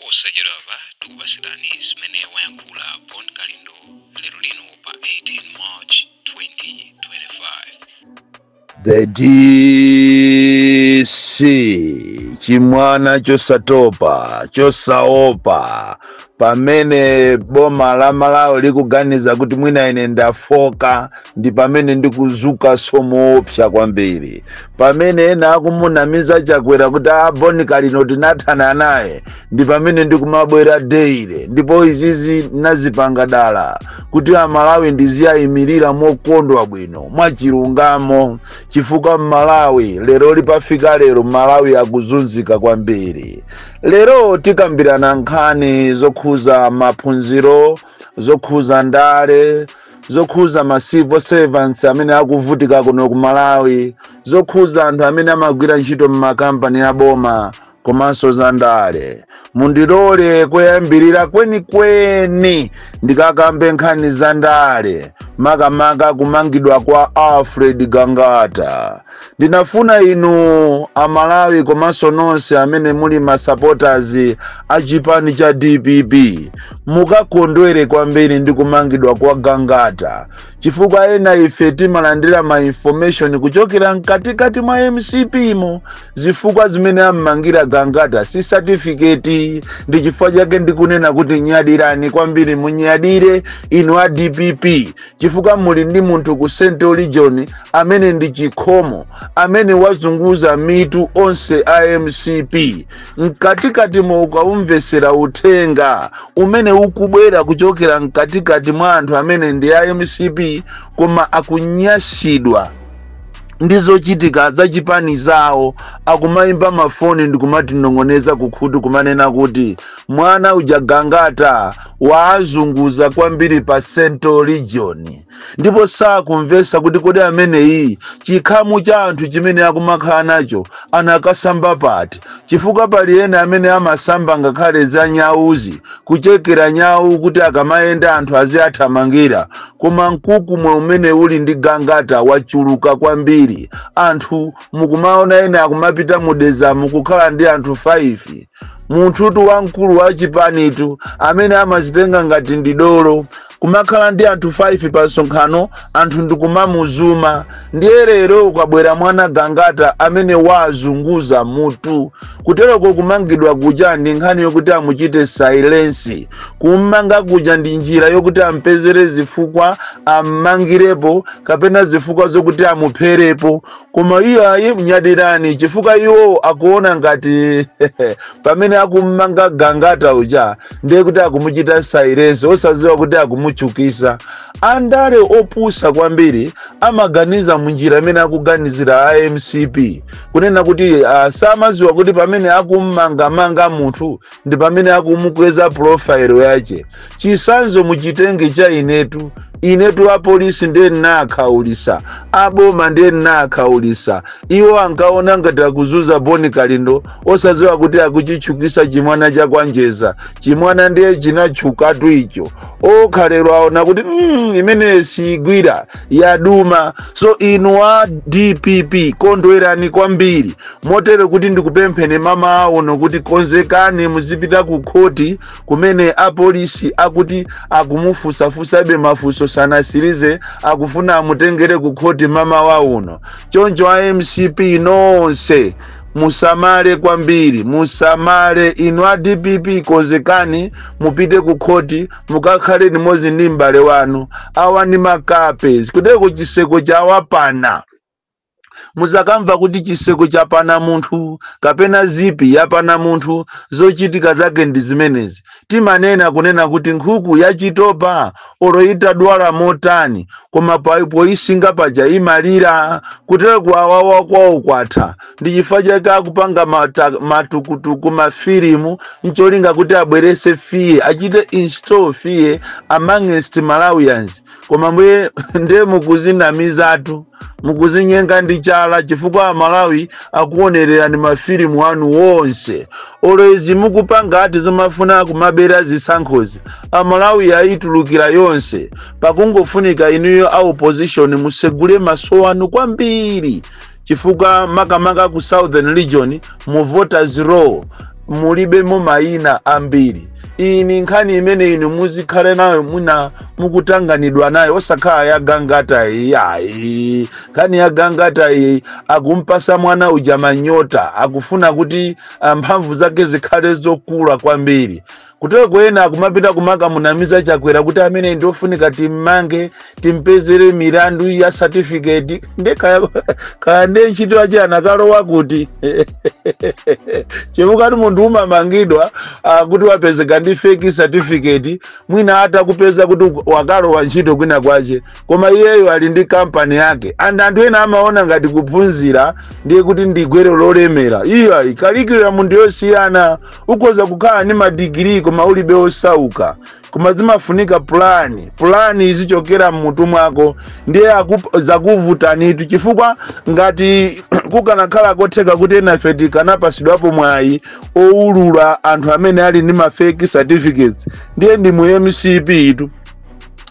Posachedwapa tikupatsirani zimene wayankhula Bon Kalindo lero lino pa 18 March 2025. The DC, chimwana chosatopa, chosaopa. Pamene boma la Malawi likuganiza kuti mwina ine ndafoka, ndi pamene ndikuzuka somoopsa kwambiri. Pamene ena akumunamiza Chakwera kuti a Bon Kalindo tinathana naye, ndi pamene ndikumabwera daily. Ndipo izizi nazipanga dala kuti Amalawi ndiziyayimirira mokondwa bwino, mwachilungamo, chifukwa Mmalawi lero lipafika lero Malawi akuzunzika kwambiri. Lero tikambirana nkhani zokhuza maphunziro, zokhuza ndale, zokhuza ma civil servants amene akuvutika kuno ku Malawi, zokhuza anthu amene amagwira ntchito m'makampani aboma, komanso za ndale. Mundilole kuyambirira kwenikweni ndikakambe nkhani za ndale, makamaka kumangidwa kwa Alfred Gangata. Ndinafuna inu Amalawi komanso nonse amene muli ma supporters a chipani cha DPP mukakondwere kwambiri ndi kumangidwa kwa Gangata, chifukwa ena ife timalandira ma information kuchokera mkatikati mwa MCP mo. Zifukwa zimene ammangira Gangata si certificate. Ndi chifukwa chake ndikunena kuti nyadirani kwambiri, munyadire inu a DPP, chifukwa muli ndi munthu ku Central Region amene ndi chikhomo, amene wazunguza mitu onse a MCP. Mkatikati mo ukaumvesera uthenga umene ukubwera kuchokera mkatikati mwa anthu amene ndi a MCP koma akunyasidwa ndi zochitika za chipani zawo, akumayimba mafoni ndikumatinong'oneza kukhutu, kumanena kuti mwana uja Gangata waazunguza kwambiri pa Central Region, ndipo sakumvesa kuti kodi ameneyi chikhamu cha anthu chimene akumakhala nacho anakasamba pati, chifukwa pali ena amene amasamba ngakhale za nyauzi, kuchekera nyau kuti akamayenda anthu aziathamangira. Koma mkukumwe umene uli ndi Gangata wachuluka kwambiri. Anthu mukumaona ena akumapita mudezamu kukhala ndi anthu 5. Munthutu wamkulu wa chipanitu amene amazitenga ngati ndi dolo kumakhala ndi anthu 5 pa msonkhano, anthu ndikumamuzuma. Ndiye lero ukabwera mwana Gangata amene wazunguza mutu kutereko, kumangidwa kuja ndi nkhani yokuti amuchite silence. Kummanga kuja ndi njira yokuti ampezere zifukwa ammangirepo kapena zifukwa zokuti amupherepo. Koma iyo ayi, mnyadirani, chifukwa iwo akuona ngati pamene akummanga Gangata uja ndiye kuti akumuchita silence, osadziwa kuti akumuchukisa. Andale opusa kwambiri amaganiza munjira imene akuganizira a MCP, kunena kuti samaziwa kuti pamene akummangamanga munthu ndi pamene akumukweza profile yache. Chisanzo muchitenge cha inetu. Inetu apolisi ndiye ndinakhaulisa, aboma ndiye ndinakhaulisa. Iwo ankaona ngati akuzuza Boni Kalindo, osadziwa kuti akuchitchukisa chimwana cha kwanjeza. Chimwana ndiye chinatchukatu icho. Okhalero aona kuti imene sigwira yaduma. So inu a DPP kondwerani kwambiri, motere kuti ndikupempheni mama awono kuti konzekani muzipita ku khoti kumene apolisi akuti akumufusafusabe mafunso, sanasirize, akufuna amutengere ku khoti mama wauno. Choncho a MCP nonse musamale kwambiri, musamale. Inu a DPP konzekani mupite ku khoti, mukakhale limodzi ndi m'bale wanu. Awa ndi makape kuteko chiseko chawapana. Muzakamva kuti chiseko chapana munthu kapena zipi yapana munthu, zochitika zake ndi zimenezi. Timanena kunena kuti nkhuku yachitopa olo itadwala motani, koma poyisinga paja imalira. Kutero kuwawawa kwawo kwatha. Ndi chifukwa chake akupanga matukutuku, mafilimu, ncholinga kuti abwerese fear, achite install fear amongst Malawians. Koma mwe ndiye mukuzinamizatu, mukuzinyenga ndi chala, chifukwa Amalawi akuonererani mafilimu anu wonse. Olo izi mukupanga ati zomafuna kumabera zisankhozi, Amalawi ayitulukira yonse. Pakungofunika inuyo a opposition musegule maso anu kwambiri, chifukwa makamaka ku Southern Region mu voters roll Mulibemo mayina ambiri. Iyi ni nkhani imene inu muzikhale nayo, mwina mukutanganidwa nayo, osakhala ya Gangata iyi, ayi. Nkhani ya Gangata iyi, akumpasa mwana uja manyota, akufuna kuti mphamvu zake zikhale zokula kwambiri. Kuteko ena akumapita kumakamunamiza Chakwera kuti amene ndiofunika timmange, timpezere milandu ya certificate. Nde kaya nde ntchito yache anakalowa kuti? Chifukwa munthu umamangidwa kuti wapezeka ndi fake certificate, mwina atakupeza kuti wakalowa ntchito kwina kwache, koma iyeyo ali ndi kampani yake. And anthu ena amaona ngati kuphunzira ndiye kuti ndi gwero lolemera. Iya, curriculum ndiyosiyana. Ukhoza kukhala ndi madigiri koma ulibe osauka. Koma zimafunika plan, plan izichokera mmutu mwako. Ndiye zakuvutanitu, chifukwa ngati kukanakhala kotheka kuti enafe tikanapasidwapo mwayi owulula anthu amene ali ndi ma fake certificates, ndiye ndi mu MCP itu.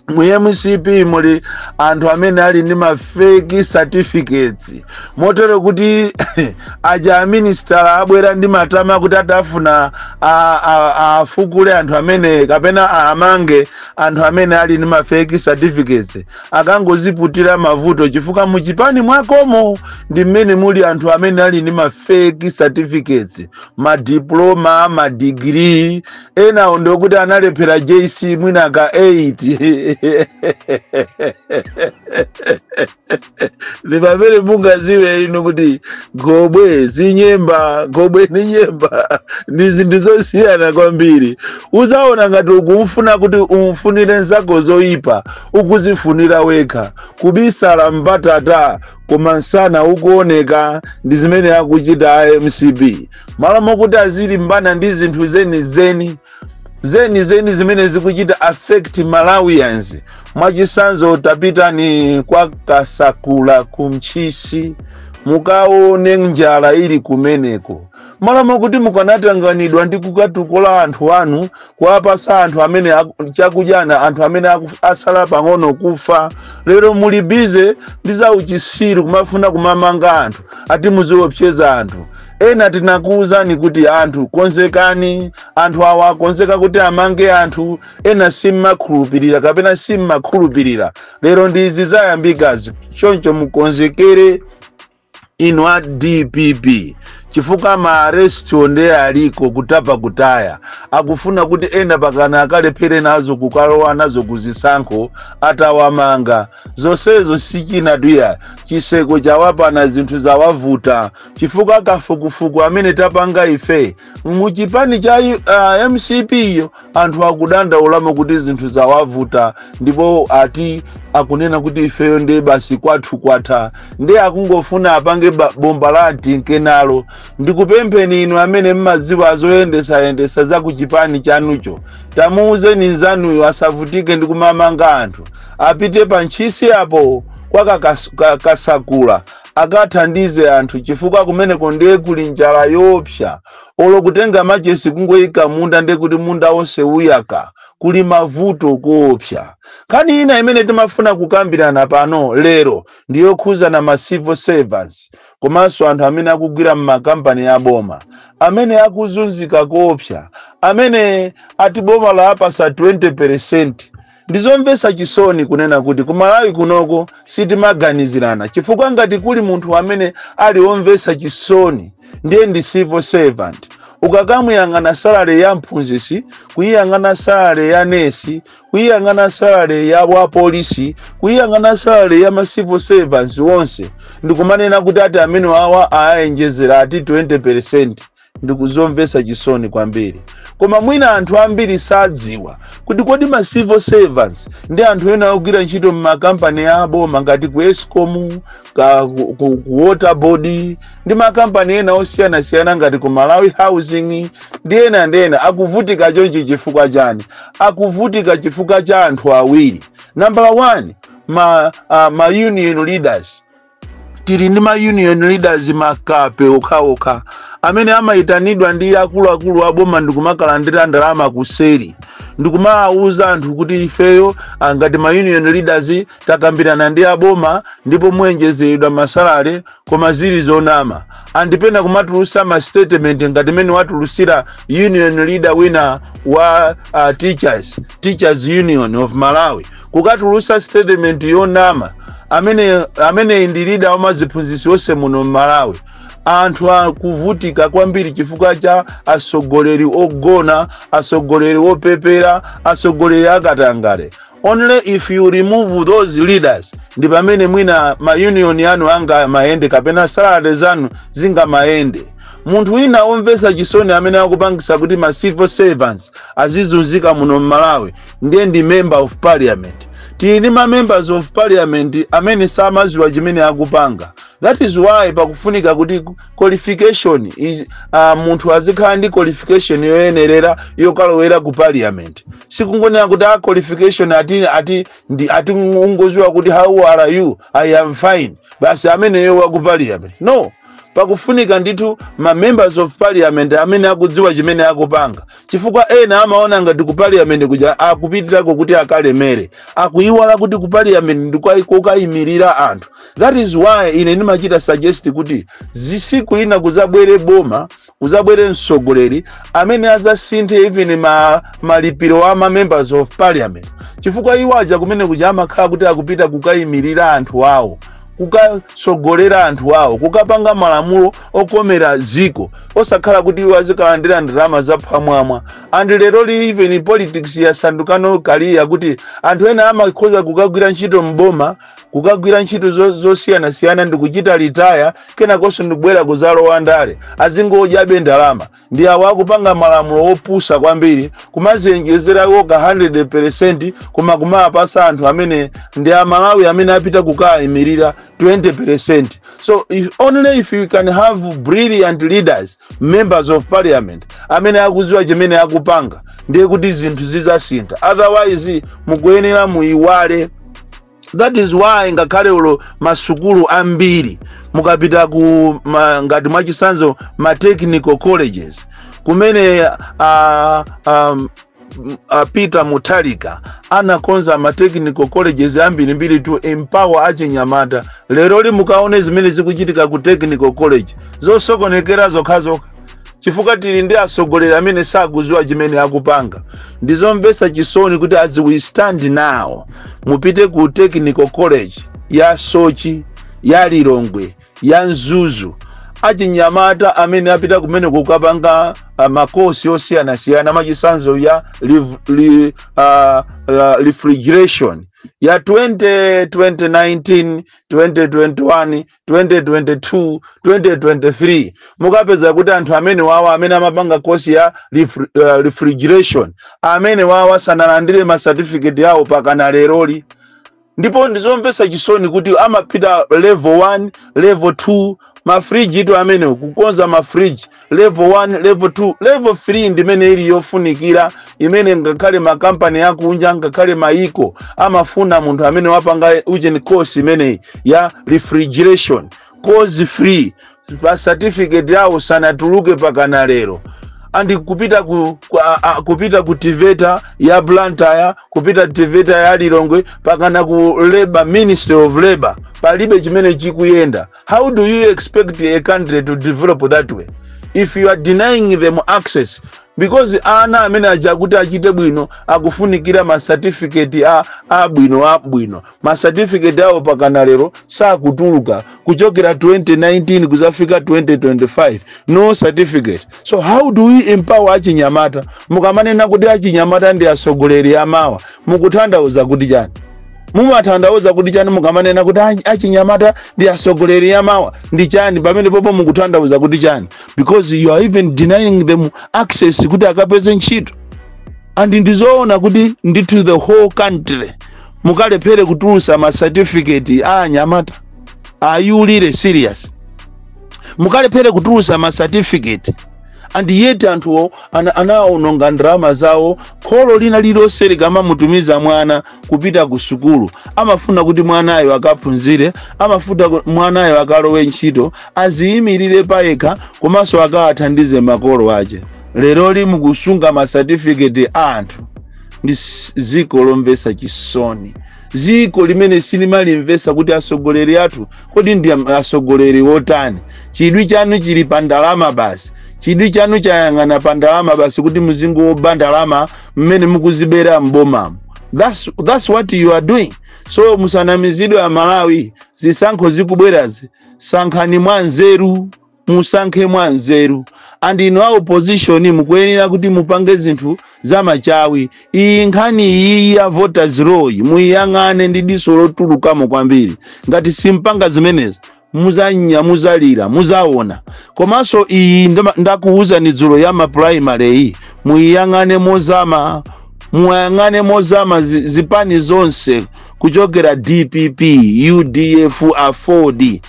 Mu MCP muli anthu amene ali ndi ma fake certificates, motero kuti aja aministala abwera ndi matama kuti atafuna afukule anthu amene kapena amange anthu amene ali ndi ma fake certificates, akangoziputira mavuto, chifukwa muchipani mwakomo ndi mmene muli anthu amene ali ndi ma fake certificates, madiploma, madigiri. Enawo ndiokuti analephera JC mwina ka 8. Ndi pamene mungaziwe inu kuti gobwe zinyemba, gobwe ndi nyemba ndi zinthu zosiyana kwambiri. Uzaona ngati ukumfuna kuti umfunire nzako zoyipa, ukuzifunira wekha. Kubisala mbatata koma msana ukuoneka, ndi zimene akuchita a MCP. Malo mokuti azilimbana ndi zinthu zenizeni zenizeni zimene zikuchita affect Malawians. Mwachisanzo, tapitani kwa Kasakula kumchisi, mukaone njala ili kumeneko. Malo mokuti mukanatanganidwa ndi kukatukula anthu anu, kuwapasa anthu amene chakudyana, anthu amene asala pang'ono kufa, lero muli busy ndi za uchisiru, kumafuna kumamanga anthu, ati muziopseza anthu ena. Tinakuwuzani kuti anthu konzekani, anthu awa akonzeka kuti amange anthu ena. Simmakhulupirira kapena simmakhulupirira, lero ndi izi zayambikazi. Choncho mukonzekere inu a DPP, chifukwa ma arrest nde aliko kutapa kutaya. Akufuna kuti ena pakana akalephere nazo kukalowa nazo kuzisankho atawamanga. Zonsezo sichina tuya, chiseko chawapana, zinthu zawavuta, chifukwa kafukufuku amene tapanga ife muchipani cha MCP yo, anthu akudandaulamo kuti zinthu zawavuta, ndipo ati akunena kuti ifeyo ndiye basi kwathu kwatha. Ndiye akungofuna apange bomba la nkenalo. Ndikupempheni inu amene mmadziwa azoyendesayendesa za kuchipani chanucho, tamuuzeni nzanuyo asavutike ndi kumamanga anthu, apite pa Ntchisi apo kwa Kasakula akathandize anthu, chifukwa kumeneko ndiye kuli njala yoopsa. Olo kutenga machesi kungoyika munda, ndiye kuti munda wonse uyaka. Kuli mavuto koopsa. Nkhani ina imene timafuna kukambirana pano lero ndiyokhuzana ma civil servants komanso anthu amene akugwira m'makampani aboma, amene akuzunzika koopsa, amene ati boma laapasa 20. Ndizomvetsa chisoni kunena kuti kumalawi kunoko sitimaganizirana, chifukwa ngati kuli munthu amene ali womvetsa chisoni, ndiye ndi civil servant. Ukakamuyang'ana salary ya mphunzitsi, kuyiyang'ana salary ya nesi, kuyiyang'ana salary ya wapolisi, kuyiyang'ana salary ya ma civil servants wonse, ndikumanena kuti ati amene wawa ayenjezera ati 20, ndikuzomvetsa chisoni kwambiri. Koma mwina anthu ambiri sadziwa kuti kodi ma civil servants ndi anthu ena ogwira ntchito m'makampani aboma ngati ku ESCOM, ku Water Board ndi makampani ena osiyanasiyana ngati ku Malawi Housing ndi ena akuvutika chonchi chifukwa chani? Akuvutika chifukwa cha anthu awiri. Number one, ma union leaders. Tili ndi ma union leaders makape okhaokha amene amayitanidwa ndi akuluakulu aboma ndikumakalandira ndalama kuseri, ndikumawuza anthu kuti ifeyo ngati ma union leaders takambirana ndi aboma ndipo muyenjezeredwa ma salary, koma zili zonama. Andipena kumatulusa ma statement ngati mene watulusira union leader wina wa Teachers Union of Malawi, kukatulusa statement yonama. Amene ndi leader wamaziphunzitsi onse muno m'Malawi. Anthu akuvutika kwambiri chifukwa cha atsogoleri ogona, atsogoleri opepera, atsogoleri akatangale. Only if you remove those leaders ndi pamene mwina ma union anu anga mayende kapena salary zanu zingamayende. Munthu wina womvetsa chisoni amene akupangisa kuti ma civil servants azizunzika muno m'Malawi ndiye ndi member of parliament. Tili ndi ma members of parliament amene samaziwa chimene akupanga. That is why pakufunika kuti qualification is, munthu azikhala ndi qualification yoyenerera yokalowera ku parliament. Sikungonena kuti a qualification ati ndi ati ungoziwa kuti, "How are you?" "I am fine," basi, ameneyo wa ku parliament. No, pakufunika ndithu ma members of parliament amene akudziwa chimene akupanga, chifukwa ena amaona ngati ku parliament kuja akupitirako kuti akalemere, akuiwala kuti ku parliament ndikukayimirira anthu. That is why ine ndimachita suggest kuti zisiku lina kuzabwere boma, kuzabwere mtsogoleri amene azasinthe even malipiro a ma members of parliament, chifukwa iwo aja kumene kuja amakhala kuti akupita kukayimirira anthu awo, kukasogolera anthu awo, kukapanga malamulo okomera ziko, osakhala kuti iwo azikalandira ndalama zaphwamwamwa. And lero li even politics yasandukano kaliya kuti anthu ena amakhoza kukagwira ntchito mboma, kukagwira ntchito zosiyanasiyana ndi kuchita retire, kenakonso ndikubwera kuzalowa ndale, azingodyabe ndalama. Ndi awo akupanga malamulo opusa kwambiri, kumazenjezera woka 100%, koma kumapasa anthu amene ndi Amalawi amene apita kukayimirira 20%. So only if you can have brilliant leaders, members of parliament amene akuziwa chimene akupanga, ndiye kuti zinthu zizasintha. Otherwise mukuyenera muyiwale. That is why ngakhale ulo masukulu ambiri mukapita ku ngati mwachisanzo ma technical colleges kumene Peter Mutharika anakonza ma technical colleges ambirimbiri to empower achinyamata, lero li mukaone zimene zikuchitika ku technical college, zosokonekera zokhazokha, chifukwa tili ndi atsogoleri amene sakuziwa chimene akupanga. Ndizomvetsa chisoni kuti as we stand now, mupite ku technical college ya Sochi, ya Lilongwe, ya Mzuzu, achinyamata amene apita kumene kukapanga makosi osiyanasiyana, machisanzo ya refrigeration ya 20, 2019, 2021, 2022, 2023, mukapeza kuti anthu amene wawa amene amapanga kosi ya refrigeration amene wawa sanalandire ma certificate yawo pakana leroli. Ndipo ndizomvetsa chisoni kuti amapita level 1, level 2, mafriji itu amene kukonza mafriji level 1, level 2, level 3 ndimene ili yofunikira, imene ngakhale makampani akunja, ngakhale maiko amafuna munthu amene wapanga ujeni course imeneyi ya refrigeration course free, pa certificate yawo sanatuluke pakana lero. And kupita ku TEVETA ya Blantyre, kupita TEVETA ya Lilongwe, pakana ku labor, Ministry of Labor, palibe chimene chikuyenda. How do you expect a country to develop that way if you are denying them access? Because ana amene aja kuti achite bwino akufunikira ma certificate a abwino abwino. Ma certificate awo pakana lero sakutuluka, kuchokera 2019 kuzafika 2025, no certificate. So how do we empower achinyamata? Mukamanena kuti achinyamata ndi atsogoleri amawa, mukutanthauza kuti chani? Mumatanthauza kuti chani mukamanena kuti achinyamata ndi atsogoleri amawa? Ndi chani pamene popo? Mukutanthauza kuti chani? Because you are even denying them access kuti akapeze ntchito. And ndizoona kuti ndithu the whole country mukalephere kutulusa ma certificate a anyamata? Are you really serious? Mukalephere kutulusa ma certificate And yet anthuwo anaononga ndalama zawo. Kholo lina lililonse likamamutumiza mwana kupita ku sukulu, amafuna kuti mwanayo akaphunzire, amafuna mwanayo akalowe ntchito, aziyimirire payekha, komanso akawathandize makolo ache. Leroli mukusunga masatifiketi a anthu. Ndi ziko lomvetsa chisoni, ziko limene silimalimvetsa kuti atsogoleri athu kodi ndi atsogoleri wotani. Chidwi chanu chili pa ndalama basi. Chidwi chanu chayang'ana pa ndalama basi, kuti muzingoba ndalama mmene mukuzibera mbomamo. That's what you are doing. So musanamizidwe Amalawi. Zisankho zikubwerazi, sankhani mwa nzeru, musankhe mwa nzeru. And inu a opposition, mukuyenera kuti mupange zinthu zamachawi. Iyi nkhani iyi ya voters roll, muyiyang'ane ndi diso lotulukamo kwambiri. Ngati simpanga zimenezo, muzanya, muzalira, muzaona. Komanso iyi ndakuwuzani dzulo ya maprimary iyi, muyiyang'ane mozama, muyang'ane mozama. Zipani zonse kuchokera DPP, UDF, AFORD,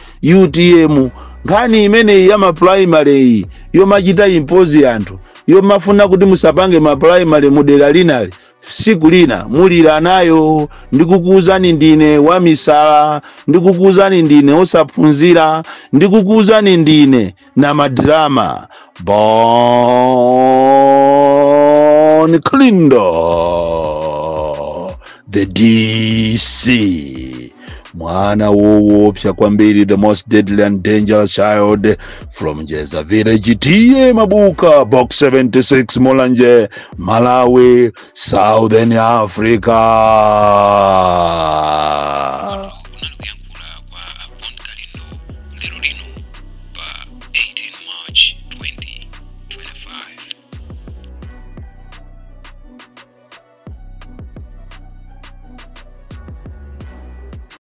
UTM, nkhani imeneyi ya maprimary iyi yomachita impose anthu, yomafuna kuti musapange maprimary mudera linali, siku lina mulira nayo. Ndikukuwuzani ndine wamisala, ndikukuwuzani ndine osaphunzira, ndikukuwuzani ndine na madrama. Bon Kalindo, the DC, mwana woopsa kwambiri, the most deadly and dangerous child from Jeza Village, T/A Mabuka, Box 76, Mulanje, Malawi, Southern Africa.